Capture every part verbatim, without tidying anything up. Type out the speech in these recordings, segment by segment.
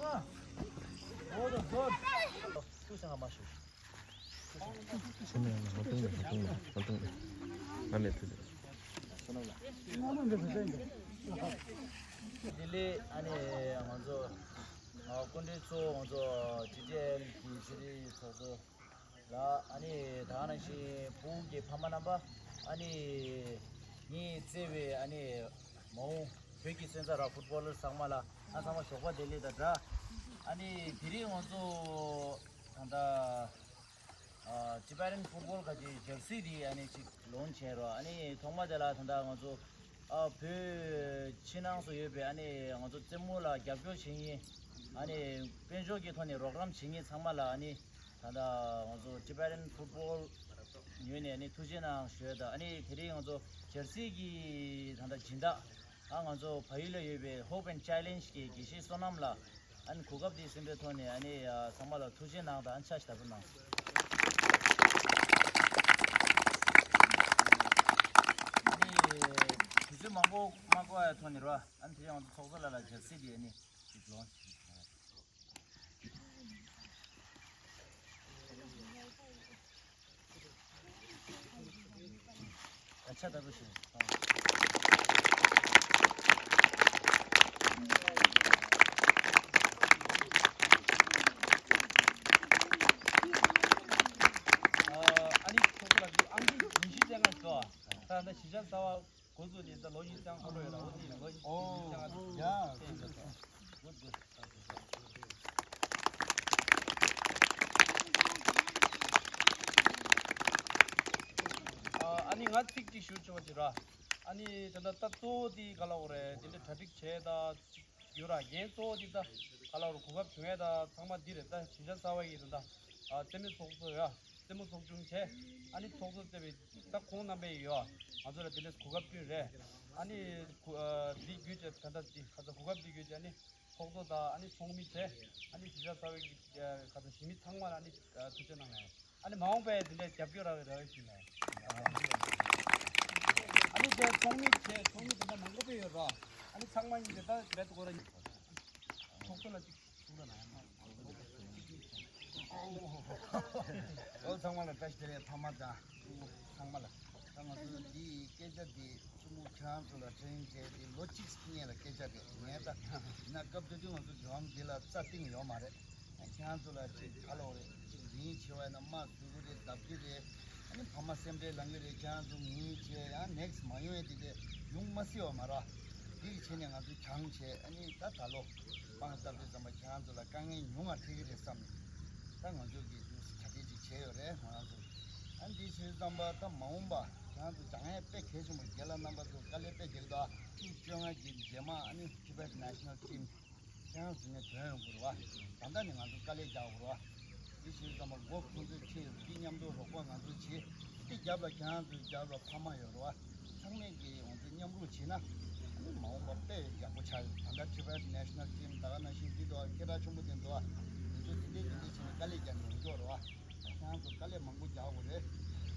ལྔ། འོ་དོ་འདོད། ཤུགས་ཆེན་ཧ་མ་ཤུགས། ང་མེད་ཐུ། དེ་ལས་ཨ་ནི་ང་ཚོ་སྐུ་མགྲོན་ཚོ། ང་ཚོ་ཊི་ཊི་ཨེལ་གྱི་ཕྱི་དྲིལ་ཚོགས་གཙོ་ལ། ཨ་ནི་ད་ག་ནང་བཞིན་ཕྲུ་གུ་གི་ཕ་མ་རྣམ་པ། ཨ་ནི་ངས་བརྩེ་བའི་ཨ་ནི་མ་འོངས་བོད་ཀྱི་སོན་རྩ་ར་ཕུཊ་བྷོ་ལར་ཚང་མ་ལ། ཨ་ཚང་མ་ཞོགས་པ་བདེ་ལེགས་དང་སྦྲགས། ཨ་ནི་དེ་རིང་ང་ཚོ་ད་ལྟ་ཨ་ཊི་བེ་ཊན་ཕུཊ་བྷོལ་ག་ཅིག་ཇར་སི་དེ་ཨ་ནི་ཅིག་ལོན་ཆེ་རོ། ཨ་ནི་ཐོག་མ་དེ་ལ་ད་ལྟ་ང་ཚོ་ཨ་བོད་ཕྱི་ནང་སུ་ཡོད་པའི་ཨ་ནི་ང་ཚོ་རྩེད་མོ་ལ་རྒྱབ་སྐྱོར་བྱེད་མཁན། ཨ་ནི་དཔལ་འབྱོར་གྱི་ཐོག་ནས་རོགས་རམ་བྱེད་མཁན་ཚང་མ་ལ། ཨ་ནི་ད་ལྟ་ང་ཚོ་ཊི་བེ་ཊན་ཕུཊ་བྷོལ་ངོས་ནས་ཨ་ནི་ཐུགས་རྗེ་གནང་ཞུ་ཡ་དང་། ཨ་ནི་དེ་རིང་ང་ཚོ་ཇར་སི་གི་ད་ལྟ་སྦྱིན་བདག་ཨ་ང་ཚོ་བལ་ཡུལ་ལ་ཡོད་པའི་ཧོབ་ཨེན་ཌི་ཅེ་ལེན་ཇི་གི་དགེ་བཤེས་བསོད་ནམས་ལགས། ཨ་ནི་གོ་སྐབས་འདི་ཟིན་པའི་ཐོག་ནས་ཨ་ནི་ཚང་མ་ལ་ཐུགས་རྗེ་གནང་དང་། ཨ་ནི་ཕྱག་ཞིག་བརྡབ་གནང་། ཨ་ནི་དུས་ཚོད་མང་པོ་མ་འགོར་བའི་ཐོག་ནས་རོ། ཨ་ནི་དེ་རིང་ང་ཚོ་ཚོགས་གཙོ་ལགས་ལ་ཇར་སི་འདི་ཨ་ནི་ཅིག་ལོན་ཆེ། ཨ་ཆ་ལྟ་བུ་ཞིག་ཨ་ནི་ཁོ་ཚོ་ལ་འདི་ཨང་ཀི་ཉི་ཤུ་རྩ་ལྔ་ཞིག་འདུག་ད་ལྟ་གཞིས་ཆགས་གསར་པ་འགོ་བཙུགས་ནས་ད་ལོ་གཉིས་ཙམ་འགོར་ཡོད་ལ། འོ་དེ་ལོ་གཉིས་ཙམ་ཨོ་ཡ། ཨ་ནི་ང་ཚིག་གཅིག་ཞུ་ཆོག་ཅིག་ར། ཨ་ནི་ད་ལྟ་ད་གཙོ་བོ་དེ་ག་ལ་འོ་རེད། དེ་འདྲ་གྲ་སྒྲིག་བྱས་ད་ཅིག་ཡོད་ར། འགན་གཙོ་བོ་དེ་ད་ག་ལ་འོ་རེད། གོ་སྐབས་བྱུང་ཡས་ད་ཚང་མ་འདི་རེད། ད་གཞིས་ཆགས་གསར་པ་ཡིན་ད། ཨ་རྩེད་མོའི་ཚོགས་གཙོ་ཡ། རྩེད་མོ་ཚོགས་ཆུང་བྱས། ཨ་ནི་ཚོགས་གཙོ་བརྩེ་བའི་ད་ཁོང་རྣམ་པས་ཡོད། ང་ཚོ་ལ་དེ་འདྲའི་གོ་སྐབས་བསྐྲུན་རེད། ཨ་ནི་གོ་ཨ་འདི་བརྒྱུད་བྱས་ད་ལྟ་འདི་ཁ་ཚ་གོ་སྐབས་འདི་བརྒྱུད་བྱས་ཨ་ནི་ཚོགས་གཙོ་དང་ཨ་ནི་ཚོགས་མི་བྱས། ཨ་ནི་གཞིས་ཆགས་གསར་པའི་གི་ཁ་ཚ་གཞིས་མི་ཚང་མ་ལ་ཨ་ནི་ཐུགས་རྗེ་གནང་ཡ། ཨ་ནི་མ་འོངས་པའི་དེ་འདྲའི་རྒྱབ་སྐྱོར་རག་པའི་རེ་བ་ཞུ་ལ། ཨ་ནི་དེ་ཚོགས་མི་བྱས། ཚོགས་མི་དེ་འདྲ་མང་པོ་སྤེལ་ཡོད་ར། ཨ་ནི་ཚང་མ་ཡིན་དེ་ད་རེད་དགོས་ར། ཚོགས་གཙོ་ལ་ཅིག་ཨོ་ཚང་མ་ལ་བཀྲ་ཤིས་བདེ་ལེགས། ཕ་མ་དང་ཚང་མ་ལ། ད་ང་ཚོ་འདིའི་སྐད་ཆ་འདི་ཐུན་མོང་ཁྱེད་རང་ཚོ་ལ་ཕྲན་བྱས་ཏེ་ལོ་གཅིག་སྔོན་ལ་སྐད་ཆ་རེད། ངས་ད་ན་སྐབས་དེ་དུས་ང་ཚོ་འབྱུང་བ་འདི་ལ་རྩ་གཏིང་ཡོད་མ་རེད། ཁྱེད་རང་ཚོ་ལ་ཅིག་ག་ལབ་དགོས་རེད། ཅིག་རིན་ཆེ་བ་ཡིན་ན་དམའ་བཟོ་གི་རེད། བརྡབ་ཀྱི་རེད། ཨ་ནི་ཕ་མ་སེམས་ཁྲལ་ལངས་ཀྱི་རེད། ཁྱེད་རང་ཚོ་ངུས་བྱས་ཡང་ནེགསི་མ་ཡོང་ཡས་དེ་དེ་ཡོང་མ་སྲིད་པ་མ་རེད། འདི་གི་ཆེད་ནས་ང་ཚོ་གྱང་བྱས། ཨ་ནི་ད་ད་ལོ་དཔང་བཏབ་དུས་ཙམ་པ་ཁྱེད་རང་ཚོ་ལ་དཀའ་ངལ་ཉུང་བ་འཕྲད་ཀྱི་རེད་བསམ་ནས། ད་ང་ཚོ་གིས་འདུག་གྲ་སྒྲིག་ཅིག་བྱས་ཡོད་རེད་ང་རང་ཚོ། ཨ་འདི་བྱས་ཙམ་པ་ད་མ་འོངས་པ་ཁྱེད་རང་ཚོ་སྦྱང་ཡས་དཔེ་གལ་ཆེན་པོ། རྒན་ལགས་རྣམ་པ་ཚོ་དཀའ་ལས་དཔེ་རྒྱག་གི་འདུག་ཨ་ཕྱི་བཅོ་ལྔ་གི་རྗེས་མ་ཨ་ནི་Tibet National Team ཁྱེད་རང་ཚོ་ནས་ཐོན་ཡོང་དགོས་རེད་བ། ད་ལྟ་ནས་ང་ཚོ་དཀའ་ལས་རྒྱག་དགོས་རེད་བ། འདི་བྱས་ཙམ་པ་མགོ་ཁོང་ཚོས་ཁྱེད་ཀྱི་མཉམ་དུ་རོགས་པ་ང་ཚོས་བྱེད། དེ་རྒྱབ་ལ་ཁྱེད་རང་ཚོའི་རྒྱབ་ལ་ཕ་མ་ཡོད་རེད་བ། ཚང་མས་ཀྱིས་ང་ཚོ་མཉམ་རུབ་བྱེད་ན་ཨ་ནི་མ་འོངས་པ་དཔེ་ཡག་པོ་ཆགས་ཡོད། ད་ལྟ་Tibet National Team ད་ག་ནང་བཞིན་འདི་དོ་སྐད་གྲགས་ཆེན་པོ་དེ་འདུག་བ། འདི་ཚོ་དེ་འདྲས་དེ་འདྲས་བྱས་ནས་དཀའ་ལས་རྒྱག་ནས་ཡོང་གི་ཡོད་རེད་བ། ཁྱེད་རང་ཚོ་དཀའ་ལས་མང་པོ་རྒྱག་དགོས་རེད།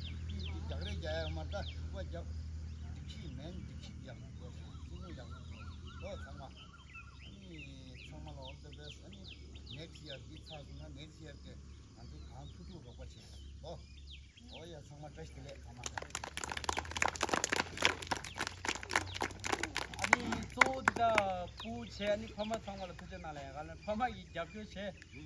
ཅིག་ཅིག་རྒྱག་རེས་རྒྱག་ཡ་མ་རེད། ད་ཤུགས་པ་རྒྱབ། སྒྲིག་གཞི་མེད་ན་སྒྲིག་གཞི་རྒྱག་དགོས་རེད། ཚུགས་ཁུངས་རྒྱག་དགོས་རེད། ལོ་ཚང་མ། ཨ་ནི་ཚང་མ་ལ་all the best། ཨ་ནི་next year འདི་ཚར་སོང་ན་next year གི་ང་ཚོ་གང་ཐུབ་ཐུབ་རོགས་པ་བྱེད་ལོ། ཨོ་ཡ། ཚང་མ་བཀྲ་ཤིས་བདེ་ལེགས། ཚང་མ་བཀྲ་ཤིས་བདེ་ལེགས། ཨ་ནི་གཙོ་བོ་འདི་ད་སྤུ་གུ་བྱས། ཨ་ནི་ཕ་མ་ཚང་མ་ལ་ཐུགས་རྗེ་གནང་ལ་ཡ། ག་ལ་ཕ་མ་གིས་རྒྱབ་སྐྱོར་བྱས།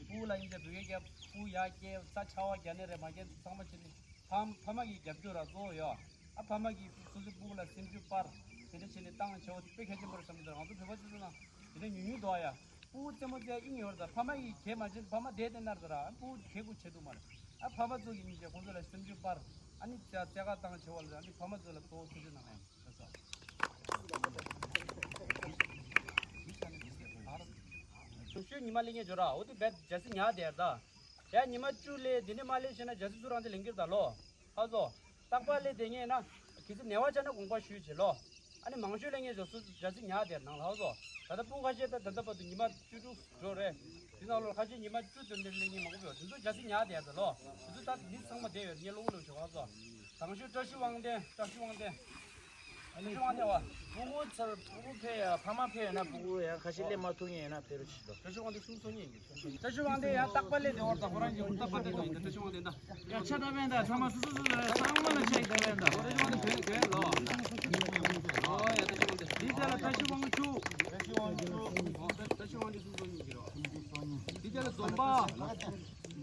སྤུ་གུ་ལ་ཡིན་ཚེ་བོད་སྐད་རྒྱབ། སྤུ་གུ་ཡར་སྐྱེལ། ས་ཆར་པ་རྒྱག་ནི་རེད་མ་རྒྱག་ཚང་མ་བྱས་ནས། ཕ་ཕ་མ་གི་རྒྱབ་སྐྱོར་ར་གཙོ་བོ་ཡོད། ཨ་ཕ་མ་གིས་སོ་སོའི་སྤུ་གུ་ལ་སེམས་ཤུགས་སྤར། དེ་འདྲ་བྱས་ནས་བཏང་བྱས་པ་དེ་དཔེ་གལ་ཆེན་པོ་རེད་བསམ་གྱི་འདུག་ང་ཚོ་བོད་པ་སོ་སོ་ནང་དེ་འདྲ་ཉུང་ཉུང་འདུག་ཨ་ཡ། སྤུ་གུ་རྩེད་མོ་རྩེ་ཡ་དབྱིངས་ཡོད་རེད། ད་ཕ་མ་གིས་གས་མ་བྱས། ཕ་མ་བསྡད་དེ་ནར་ད་ར། ཨ་སྤུ་གུ་གས་དགུ་བྱེད་ཐུབ་མ་རེད། ཨ་ཕ་མ་ཚོ་གིས་ཉིན་བྱས་ཁོང་ཚོ་ལ་སེམས་ཤུགས་སྤར། ཨ་ནི་རྩེད་རྩེད་གར་བཏང་བྱས་པ་ལ་ཨ་ནི་ཕ་མ་ཚོ་ལ་གཙོ་བོ་ཐུགས་རྗེ་གནང་ཡ། ཤོད་ཉི་མ་ལེན་ཉེ་འཇོ་ར། འོ་དེ་བས་ཇ་སི་ཉག་དེ་ཡར་ད། ཡ་ཉི་མ་བཅུ་ལས་དེ་ནས་མ་ལེན་ཤེས་ན་ཇ་སི་ཚུ་རང་དེ་ལེན་གྱི་ར་ད་ལོ། ཧ་ཟོ། རྟག་པར་ལས་དེ་ངས་ན། གལ་སྲིད་ནད་པ་ཆགས་ན་དགོངས་པ་ཞུས་བྱེད་ལོ། ཨ་ནི་མང་ཤོས་ལས་ངས་ཇ་སི་ཇ་སི་ཉག་དེར་ནང་ལ་ཧ་ཟོ། ད་ལྟ་སྤུ་གུ་ཁ་ཤས་ད་ད་ལྟ་བར་དུ་ཉི་མ་བཅུ་དྲུག་འགྲོ་རེད། དེ་ནང་ལོགས་ཁ་ཤས་ཉི་མ་བཅུ་དོན་དེར་ལས་ངས་མང་པོ་ཡོད། དེ་ཚོ་ཇ་སི་ཉག་དེར་ད་ལོ། དེ་ཚོ་ད་མི་ཚང་མ་བསྡད་ཡོད། ངས་ལོ་ལོ་ཆོག་ཧ་ཟོ། དང་ཤོས་བཀྲ་ཤིས་དབང་ལྡན། བཀྲ་ཤིས་དབང་ལྡན། བཀྲ་ཤིས་དབང་ལྡན་བ། སྤུ་གུ་ཚར་སྤུ་གུ་ཕེ་ཡ་ཕ་མ་ཕེ་ཡ་ན་སྤུ་གུ་ཡ་ཁ་ཤས་ལས་མ་ཐུབ་ངེས་ཡ་ན་ཕེ་རུ་ཆི་ལོ། བཀྲ་ཤིས་དབང་ལྡན་སུམ་སོ་གཉིས་ཡིན་གྱི། བཀྲ་ཤིས་དབང་ལྡན་ཡ་རྟག་པ་ལས་དེ་བར་དང་ཁོ་རང་གི་རྟག་པ་དེ་དང་ཡིན། བཀྲ་ཤིས་དབང་ལྡན་ད། ཡ་ཆ་ད་བན་ད་ཚང་མ་སུ་སུ་སུ་ཚང་མ་ལ་ཆ་ཡི་ད་བན་ད། བཀྲ་ཤིས་དབང་ལྡན་གན་གན་ལོ། ཨོ་ཡ་བཀྲ་ཤིས་དབང་ལྡན། འདི་ཚེ་ལ་བཀྲ་ཤིས་དབང་ཕྱུག་བཀྲ་ཤིས་དབང་ཕྱུག་ཨོ་བཀྲ་ཤིས་དབང་ལྡན་སུམ་སོ་གཉིས་ཀྱི་རོ། འདི་ཚེ་ལ་འཛོམས་པ།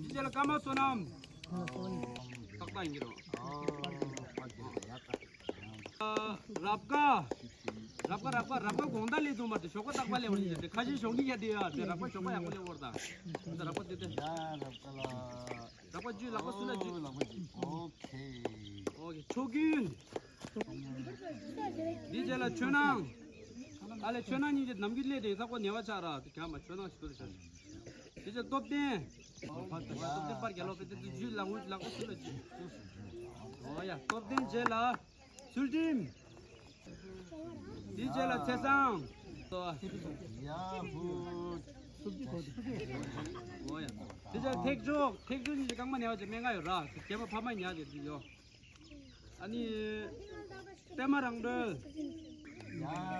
འདི་ཚེ་ལ་ཀརྨ་བསོད་ནམས། ཏག་ཏག་ཡིན་གྱི་རོ། རབ་དགའ། རབ་དགའ་རབ་དགའ་རབ་དགའ་དགོང་དག་ལས་དུ་མར་དེ་ཞོགས་པ་རྟག་པ་ལས་བར་ཡིན་དེ། ཁ་ཆེ་ཞོགས་ཀྱི་ཡ་དེ་ཡ་དེ་རབ་དགའ་ཞོགས་པ་ཡག་པོ་ལས་བར་དང་། དེ་རབ་དགའ་དེ་དེ། ཡ་རབ་དགའ་ལ། རབ་དགའ་བརྒྱུད། ལག་པ་སུ་ལ་བརྒྱུད། ཨོ་ལག་པ་བརྒྱུད། ཨོ་ཁེ། ཨོ་ཁེ། ཕྱོགས་ཀུན། འདི་རྗེས་ལ་ཆོས་སྣང་། ཨ་ལས་ཆོས་སྣང་གཉིས་ཀྱི་ནམ་རྒྱུན་ལས་དེ་ཚགས་པོ་ཉེ་བ་ཆགས་ར་དེ་ག་མ་ཆོས་སྣང་ཞིག་ཏུ་རེ་ཆགས། འདི་རྗེས་སྟོབས་ལྡན། སྟོབས་ལྡན་པར་རྒྱལ་ལོ་དཔེ་དེ་དུ་བརྒྱུད་ལག་པ་ལག་པ་སུ་ལ་བརྒྱུད། ཨོ་ཡ། སྟོབས་ལྡན་རྗེས་ལ། ཚུལ་ཁྲིམས། དེའི་རྗེས་ལ་ཚེ་བཟང་། ཡ་ཧུ། ཨོ་ཡ། དེའི་རྗེས་ལ་ཐེག་མཆོག་ཐེག་མཆོག་གཉིས་ཀྱི་རྐང་པ་ཉལ་བ་ཅན་སྨན་ཁང་ཡོད་ར། རྒྱལ་པོ་ཕ་མ་ཉལ་དེ་འདི་ཡོད། ཨ་ནི། པད་མ་རང་གྲོལ། ཡ་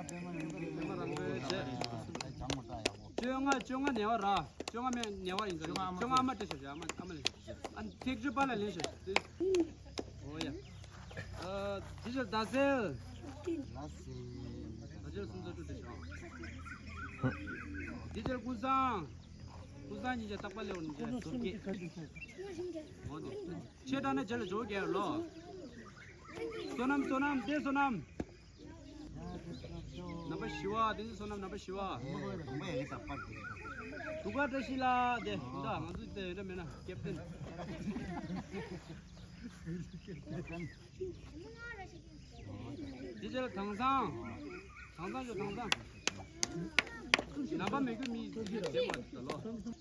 པད་མ་རང་གྲོལ། པད་མ་རང་གྲོལ་བྱས། བཅོ་ལྔ་བཅོ་ལྔ་ཉལ་བ་ར། བཅོ་ལྔ་མེད་ཉལ་བ་ཡིན་ཙང་བཅོ་ལྔ་ཨ་མ་སྤྲད་ཤོག་བྱས། ཨ་མ་ཨ་མ་ལེན་ཤོག་ཨ་ནི་ཐེག་མཆོག་པ་ལ་ལེན་ཤོག་ཨོ་ཡ། ཨ་དེ་ཕྱིར་ཟླ་གསལ། ཟླ་གསལ་སུམ་ཚོ་དྲུག་སྟེ་བྱ། དེ་ཕྱིར་ཀུན་བཟང་། ཀུན་བཟང་གཉིས་ཀྱི་རྟག་པ་ལེའུ་ནི་ཀུན་བཟང་སུམ་གྱི་ཁ་ཤས་ཁ་ཤས། ཨོ་དེ། ཆེ་དྲགས་ན་རྗེས་ལ་འཇོག་རྒྱག་ལོ། བསོད་ནམས་བསོད་ནམས་བསྟན་བསོད་ནམས། ནམ་པ་བཞི་བ། བསྟན་འཛིན་བསོད་ནམས་ནམ་པ་བཞི་བ། དུག་ཁ་བཀྲ་ཤིས་ལགས་དེ་ད་ང་ཚོ་དེ་འདྲ་མེད་ན་ཀེབ་ཏེན། དེ་རྗེས་ལ་དྭངས་བཟང་། དྭངས་བཟང་ཆོས་དྭངས་བཟང་། ནམ་པ་མི་དགོས་མི་དེ་མ་ད་ལོ།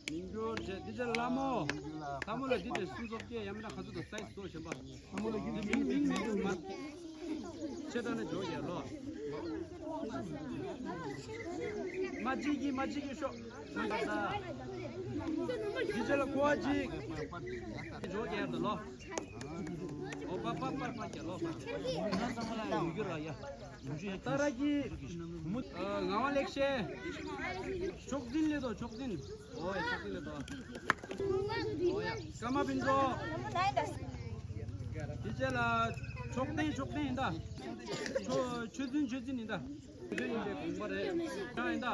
མི་འགྱུར་བྱས་དེ་རྗེས་ལ་ལྷ་མོ། ལྷ་མོ་ལ་དེ་དེ་སུམ་ཚོགས་སྐྱེ་ཡང་མིན་ན་ཁ་ཚུ་དང་སའི་སོ་གཞན་པ། ལྷ་མོ་ལ་དེ་མིང་མིང་མི་འགྱུར་མ། ཆེ་དྲགས་ན་འཇོག་ཡ་ལོ། མ་གཅིག་གིས་མ་གཅིག་གིས་ཤོག་དེ་རྗེས་ལ་ཀོ་བ་གཅིག་འཇོག་ཡ་ད་ལོ། ཨོ་པ་པ་པ་པ་རྒྱ་ལོ་པ། ཡུ་གུ་ར་ཡ། ཏ་ར་གི། མུ། ངག་དབང་ལེགས་བཤད། མཆོག་འཛིན་ལེ་དོ་མཆོག་འཛིན། ཨོ་ཡ་མཆོག་འཛིན་ལེ་དོ། ཨོ་ཡ། ཀརྨ་ཕུན་ཚོགས། དེ་རྗེས་ལ། མཆོག་ལྡན་མཆོག་ལྡན་ཡིན་ད། ཆོས་ཆོས་འཛིན་ཆོས་འཛིན་ཡིན་ད། དགོངས་པ་རེད། ཡང་ཡིན་ད།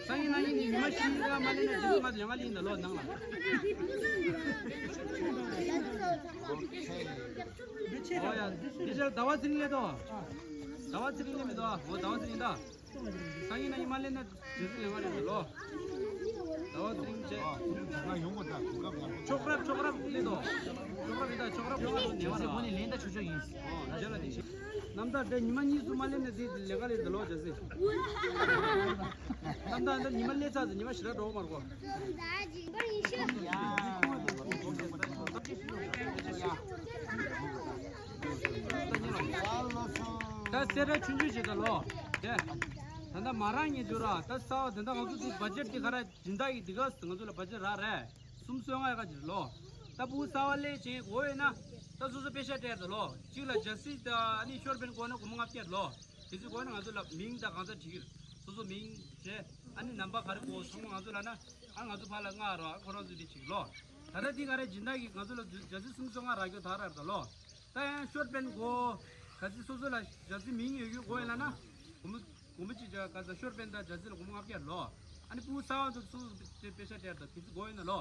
སང་ཉིན་གནངས་ཉིན་ཉི་མ་བཞི་ཡིན་ད་མ་ལེན་ན་ཇི་སྲིད་ང་ལས་ང་ལས་ཡིན་ད་ལོ་ནང་ལ། ཨོ་ཡ། དེ་ཕྱིར་ཟླ་བ་ཚེ་རིང་སླེབས་དོ། ཟླ་བ་ཚེ་རིང་སླེབས་མི་འདུག་ཨ། འོ་ཟླ་བ་ཚེ་རིང་ད། སང་ཉིན་གནངས་ཉིན་མ་སླེབས་ན་ཇི་སྲིད་ལས་ང་ལས་ཡིན་ད་ལོ། ཟླ་བ་ཚེ་རིང་བྱས། ང་ཡོང་གོ་ད་གོ་སྐབས་ཡང་། ཆོག་རབ་ཆོག་རབ་སླེབས་དོ། ཆོག་རབ་ཡིན་ད་ཆོག་རབ་ཡོང་ང་ལོ་ནས་བ་ལ། ཇ་ཟེ་གོ་ནས་ལན་ད་ཆོག་ཆོག་ཡིན། ཨོ་ཇ་ལ་དེ་ཤི། རྣམ་ཐར་དེ་ཉི་མ་གཉིས་སུ་མ་སླེབས་ན་དེ་ལས་ཀ་ལས་འདི་ལོ་ཇ་སི། རྣམ་ཐར་འདི་ཉི་མ་སླེབས་ཚར་ཟེར་ཉི་མ་ཞེ་དྲག་འགྲོ་མ་རྒོ། ད་སེ་ར་ཆུང་ཆུང་བྱེད་ད་ལོ། དེ། ད་ལྟ་མ་རང་ཉིད་འདུག་ར་ད་ས་བ་དེ་འདྲ་ང་ཚོ་དེ་བ་ཇེ་ཊི་དེ་ག་ར་སྦྱིན་བདག་གི་དེ་ག་ང་ཚོ་ལ་བ་ཇེ་ཊི་རག་རེད། གསུམ་སོ་ལྔ་ཡག་ག་ཅིག་ལོ། ད་བུ་གསར་བ་སླེབས་ཅིང་འོ་ཡོད་ན། ད་སོ་སོ་པེ་ཤ་སྤྲད་དོ་ལོ། གཅིག་ལ་ཇ་སི་ད་ཨ་ནི་ཤོར་པན་གོ་ན་སྒོར་མོ་ལྔ་བརྒྱ་ལོ། དེ་ཚོ་གོ་ན་ང་ཚོ་ལ་མིང་དང་གང་ཟག་བྲིས་ཀྱི་རེད། སོ་སོ་མིང་བྱས་ཨ་ནི་ནམ་པ་ག་རེ་དགོས་ཚང་མ་ང་ཚོ་ལ་ན། ཨ་ང་ཚོ་ཕར་ལ་མངགས་རོགས་ཨ་ཁོ་རང་ཚོ་དེ་བྱེད་ཀྱི་ལོ། ད་ལྟ་དེ་ག་རེ་སྦྱིན་བདག་གིས་ང་ཚོ་ལ་ཇ་སི་གསུམ་སོ་ལྔ་རག་རྒྱུ་ད་རག་ད་ལོ། ད་ཡང་ཤོར་པན་གོ། ག་ཚོད་སོ་སོ་ལ་ཇ་སི་མིང་ཡོད་རྒྱུ་གོ་ཡིན་ལ་ན། སྒོར་མོ། སྒོར་མོ་གཅིག་བྱ་ག་ས་ཤོར་པན་དང་ཇ་སི་ལ་སྒོར་མོ་ལྔ་བརྒྱ་ལོ། ཨ་ནི་ཕྲུ་གུ་གསར་བ་ཚོ་སོ་སོ་དེ་པེ་ཤ་སྤྲད་དང་དེ་ཚོ་དགོས་ཡོད་ན་ལོ།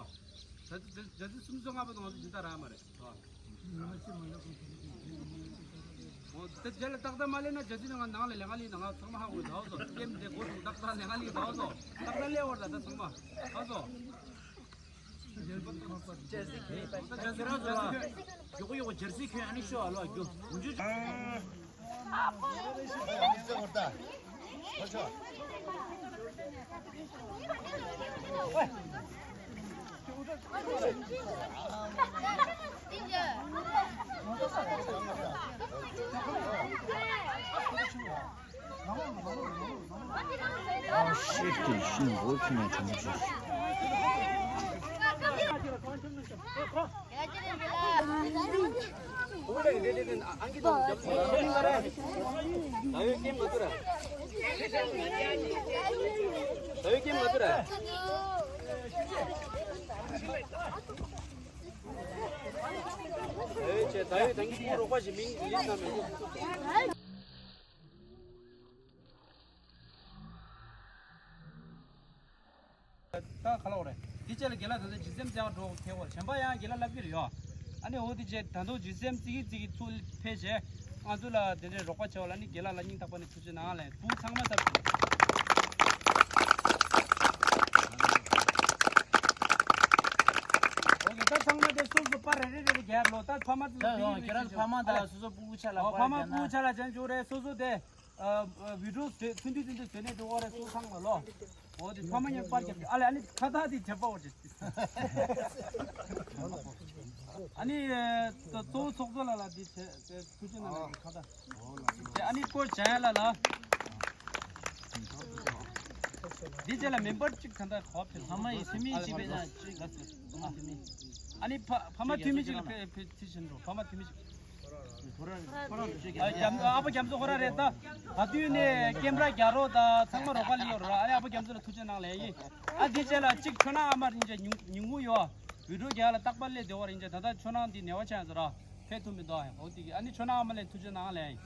ཇ་སི་ཇ་སི་སུམ་སོ་ལྔ་པ་དང་ང་ཚོ་ཇི་ལྟར་རག་མ་རེད་ལོ། འོ་དེ་རྗེས་ལ་ཏག་ཏག་མ་ལེན་ན་ཇ་སི་ནང་ང་ནང་ལ་ལས་ཀ་ལས་ན་ང་ཚང་མ་ཧ་གོ་ཡོད་ད་བཟོ་སྐེམ་དེ་གོ་དུ་ཏག་ཏག་ལས་ཀ་ལས་ད་བཟོ་ཏག་ཏག་ལས་བར་ད་ད་ཚང་མ་ཧ་བཟོ། ཇར་སི་ཁྱོད་ཡོག་ཇར་སི་ཁྱོད་ཨ་ནི་ཤོ་ཨ་ལོ་ཨ་རྒྱུ་འཇུ། ཨ་ཤེས་ཀྱི་ཤིང་འོ་ཚུ་ནས་གྲོང་ཚོ། ད་ག་ལ་འོ་རེད། དེ་རྗེས་ལ་རྒན་ལགས་ད་ལྟ་ཇི་སེམས་བཙལ་བ་འགྲོ་ཁེལ་བ་གཞན་པ་ཡང་རྒན་ལགས་ལབ་ཀྱི་རེད་ཡོ། ཨ་ནི་འོ་དེ་རྗེས་ད་དུང་ཇི་སེམས་བརྩི་གི་བརྩི་གི་ཚུར་ཕེབས་བྱས་ང་ཚོ་ལ་དེ་འདྲའི་རོགས་པ་བྱས་པ་ལ་ནི་རྒན་ལགས་ལ་སྙིང་ཐག་པ་ནས་ཐུགས་རྗེ་གནང་ལན་བུ་ཚང་མ་ཚབ་ཞུ། འོ་དེ་ད་ཚང་མ་དེ་སོ་སོ་པར་རེ་རེ་རེ་རེ་རྒྱབ་ལོ། ད་ཕ་མ་ཚོ་ད་ཡོང་ཁྱེད་རང་ཚོ་ཕ་མ་དང་སོ་སོ་སྤུ་གུ་ཆ་ལ་ཨོ་པར་ཕ་མ་རྒྱབ་ན་སྤུ་གུ་ཆ་ལ་ཅན་ཅོ་རེ་སོ་སོ་དེ། ཨ་ཨ་བི་ཌིའོ་བཟོས་ཚུན་དུས་ཚུན་དུས་བཟོས་ནས་འགྲོ་བ་རེད་སོ་ཚང་ལ་ལོ། འོ་དེ་ཚང་མ་ཡང་པར་རྒྱབ་ཀྱི་ཨ་ལས་ཨ་ནི་ཁ་བཏགས་དེ་བྱེད་པ་འོ་ཅེ། ཨ་ནི་ཨ་གཙོ་བོ་ཚོགས་གཙོ་ལ་ལ་དེ་བྱས་ཚུལ་ཆེན་ན་ལ་ཁ་བཏགས། དེ་ཨ་ནི་སྐོར་བྱ་ཡ་ལ་ལ། དེ་རྗེས་ལ་མེམ་བར་གཅིག་ད་ལྟ་གོ་ཕེབས། ཚང་མ་ཡི་སེ་མི་གཅིག་ཕེབས་ན་གཅིག་ལ་ཚུལ་ཚང་མ་ཚེ་མི། ཨ་ནི་ཕ་ཕ་མ་ཐུ་མི་གཅིག་ལ་ཕེབས་ཕེབས་ཚུལ་ཆེན་འགྲོ་ཕ་མ་ཐུ་མི་གཅིག་ཨ་རྒྱ་མཚོ་ཨ་ཕ་རྒྱ་མཚོ་ཁོ་ར་རེད་ད། ག་དུས་ནས་ཀེམ་ར་རྒྱག་རོགས་ད་ཚང་མ་རོགས་པ་ལི་ཡོད་ར། ཨ་ནི་ཨ་ཕ་རྒྱ་མཚོ་ལ་ཐུགས་རྗེ་གནང་ལེ་ཡིན། ཨ་འདི་རྗེས་ལ་གཅིག་ཁྱོད་ན་ཨ་མ་རིན་ཆེན་ཉུང་ཉུང་ངུ་ཡོད། བི་ཌིའོ་རྒྱག་ལ་རྟག་པར་སླེབས་བདེ་བ་རིན་ཆེན་ད་ལྟ་ཁྱོད་ན་འདི་ནེ་བ་ཆ་ཡང་ཟེར་ར། ཕེབས་ཐུབ་མི་འདུག་ཨ་འོ་དེ་གི་ཨ་ནི་ཁྱོད་ན་ཨ་མ་ལ་ཐུགས་རྗེ་གནང་ལེ་ཡིན།